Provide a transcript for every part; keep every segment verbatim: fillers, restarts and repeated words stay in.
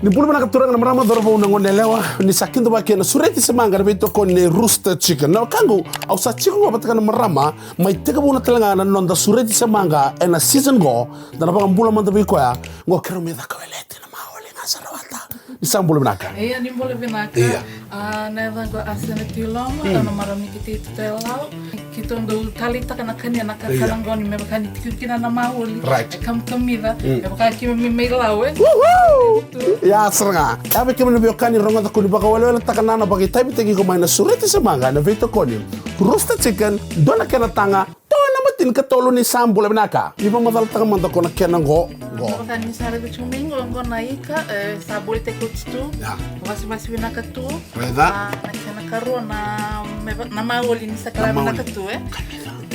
Ni bula vinaka turaga na marama, cauravou na gone yalewa, ni sa kidavaki ena sureti se maqa na veitokoni nei Rooster Chicken. Na wekaqu, au sa tiko qo vata kei na marama mai tekivuna tale ga na noda sureti se maqa ena season qo. Da na vakabula mada vei koya. Qo keirau mai caka weleti na maoli ga sa rawata. Ni sa bula vinaka. Ia, ni bula vinaka. Ia. A, na yacaqu o Asena Tuiloma, au na marama ni Kitei Tutuailau. Keitou dau taleitaka na kania na kakana qo ni me vaka ni tiko kina na maoli. Right. E kamikamica. Mm. Me vaka keimami mai Lau, e. Woohoo! Ia, sara ga. Ia, vei kemuni na veiwekani, rogoca ko ni vakaweleweletaka na, na vakaitavitaki iko mai na sureti se maqa na veitokoni Rooster Chicken, dua na kena taga, dua na matini ka tolu. Ni sa bula vinaka. Ni vakamacalataka mada ko na kena qo, qo. Vaka ni sa raica tiko mai qo, qo na ika, e, sa bolitaki oti tu. Ia. Vasivasi vinaka tu. Raica. A, na kena karua na, me va-, na maoli ni sa kila vinaka tu, e.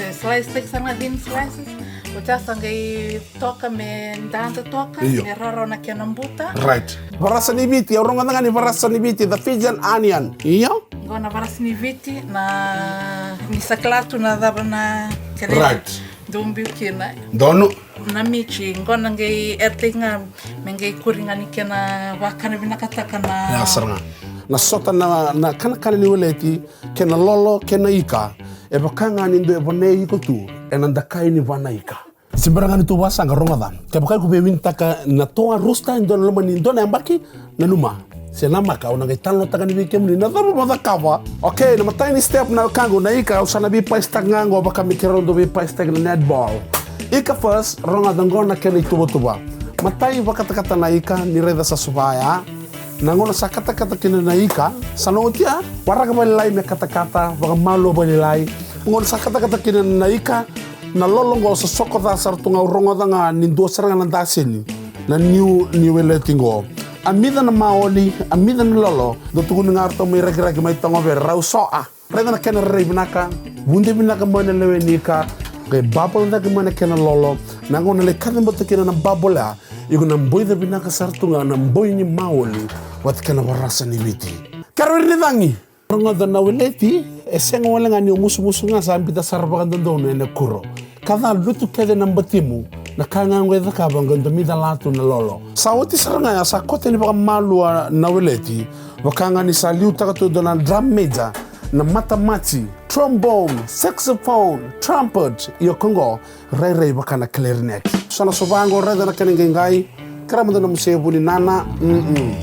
E, slice taki sara ga thin slices. Oti ya sa qai toka me dada toka, io, me rawarawa na kena buta. Right. Varasa ni Viti, au rogoca ga ni varasa ni Viti, the Fijian onion. Io? Qo na varasa ni Viti, na, ni sa kila tu na cava na kena, right, dau biu kina. Donu. Na mici, qo na qai addtaki ga, me qai kuri ga ni kena vakana vinakataka na. Ia, sara ga. Na sota na, na kanakana ni weleti, kei na lolo, kei na ika. E vaka ga ni dua e vanei iko tu ena dakai ni vana ika. Se bera ga ni tu vasaqa, rogoca. Kevaka iko via winitaka na toa Rooster e dua na loma ni dua na yabaki, nanuma. Se namaka, au na qai talanoataka yani vei kemuni na cava mo cakava. Okay, na imatai ni step na wekaqu, na ika, au sa na veipaisitaka ga qo vaka me keirau dau veipaisitaki na netball. Ika first, rogoca qo na kena ituvatuva. Matai, vakatakata na ika, ni raica sa sova ya. Na gauna sa katakata kina na ika, sa na oti ya, waraka vakalailai me katakata, vakamalua vakalailai. Gauna sa katakata kina na ika, na lolo qo sa soko ca sara tu ga, au rogoca ga ni dua sara ga na daseni na niu ni weleti qo. Amica na maoli, amica na lolo, dau tukuni ga ratou mai Rakiraki mai Togovere, rau so a. Raica na kena rairai vinaka, vude vinaka mai na lewe ni ika, qai bubble cake mai na kena lolo, na gauna lai kacabote kina na bubble ya, iko na boica vinaka sara tu ga na boi ni maoli vata kei na varasa ni Viti. Keirau ira ni cagi. Rogoca na weleti, e sega wale ga ni o musumusu ga sa biuta sara vakadodonu ena kuro. Ka ca lutu kece na batimu, na ka ga qo e cakava qo e domica la tu na lolo. Sa oti sara ga ya sa koto yani vakamalua na weleti, vaka ga ni sa liutaka tu e dua na drum major, na matamaci, trombone, saxophone, trumpet, io ko qo, rairai vaka na clarinet. Sa na sova qo, raica na kena iqaiqai, kerea mada nomu sevu ni nana. Mm-mm.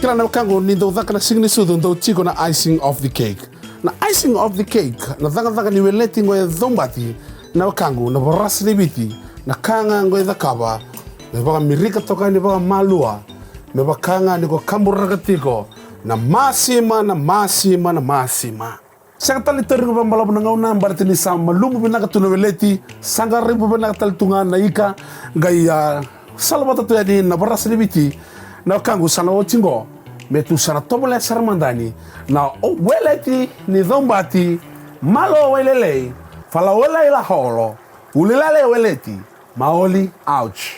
Kila na wekaqu ni dau caka na siga ni sucu, dau tiko na icing of the cake. Na icing of the cake, na cakacaka ni weleti qo e caubati, na wekaqu, na varasa ni Viti, na ka ga qo e cakava, me vakamirika toka yani vakamalua, me vaka ga ni ko kaburaka tiko na masima, na masima, na masima. Sega tale ni tauri ga vakabalavu na gauna, baleta ni sa malumu vinaka tu na weleti, sa qaravi vinaka tale tu ga na ika, qai, a, salavata tu yani na varasa ni Viti. Na wekaqu, sa na oti qo, me tu sa na tovolea sara mada yani na weleti ni caubati, malo wailelei, fala wela i la holo, ulilale weleti, maoli, ouch.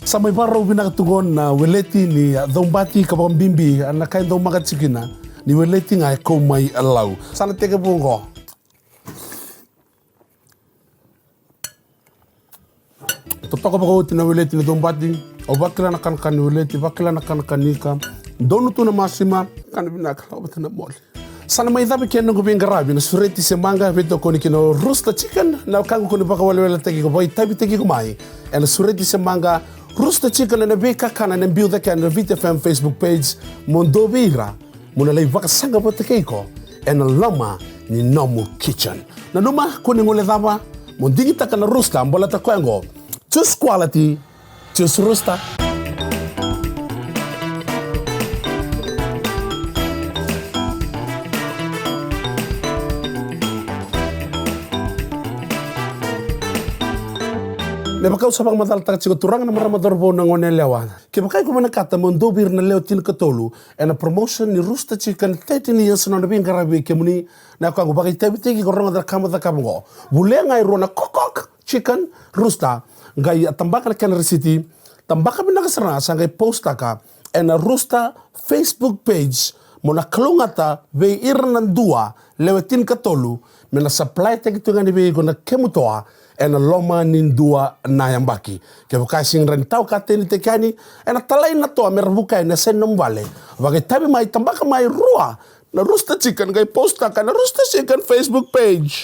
Sa mai varau vinaka tu qo na weleti ni, a, caubati ka vakabibi, a, na ka e daumaka tiko kina ni weleti ga e kau mai Lau. Sa na tekivu qo. Totoka vakaoti na weleti ni caubati. Au vakila na kanakana ni weleti, vakila na kanakana ni ika. Donu tu na masima, kana vinaka, lako vata na moli. Sa na mai cava kina noqu veiqaravi na sureti se maqa, veitokoni kina o Rooster Chicken, na wekaqu ko ni vakaweleweletaki iko, vakaitavitaki iko mai ena sureti se maqa, Rooster Chicken, ena veikakana ena biu cake ena Viti F M Facebook page, mo dua vei ira. Mo na lai vakasaqa vata kei iko ena loma ni nomu kitchen. Nanuma, kua ni guilecava mo digitaka na Rooster, baleta koya qo. Choose quality, choose Rooster. Me vaka au sa vakamacalataka tiko, turaga, na marama, cauravou, na goneyalewa, kevaka iko vinakata mo dua vei ira na lewe tinikatolu ena promotion ni Rooster Chicken thirteen years na nona veiqaravi vei kemuni, na yakagu, vakaitavitaki iko, rogoca na ka mo cakava oqo. Volia ga e rua na Cock Cock Chicken Rooster, qai a tabaka na kena risiti. Tabaka vinaka sara ga, sa qai postaka ena Rooster Facebook page mo na kalougata vei ira na dua lewe tinikatolu me na supplytaki tu ga ni vei iko na kemu toa ena loma ni dua na yabaki. Kevaka e sega ni rawa ni tawa ka tenitaki yani, ena talai na toa me ra vuka yani e yasa ni nomu vale. Vakaitavi mai, tabaka mai rua na Rooster Chicken, qai postaka ena Rooster Chicken Facebook page.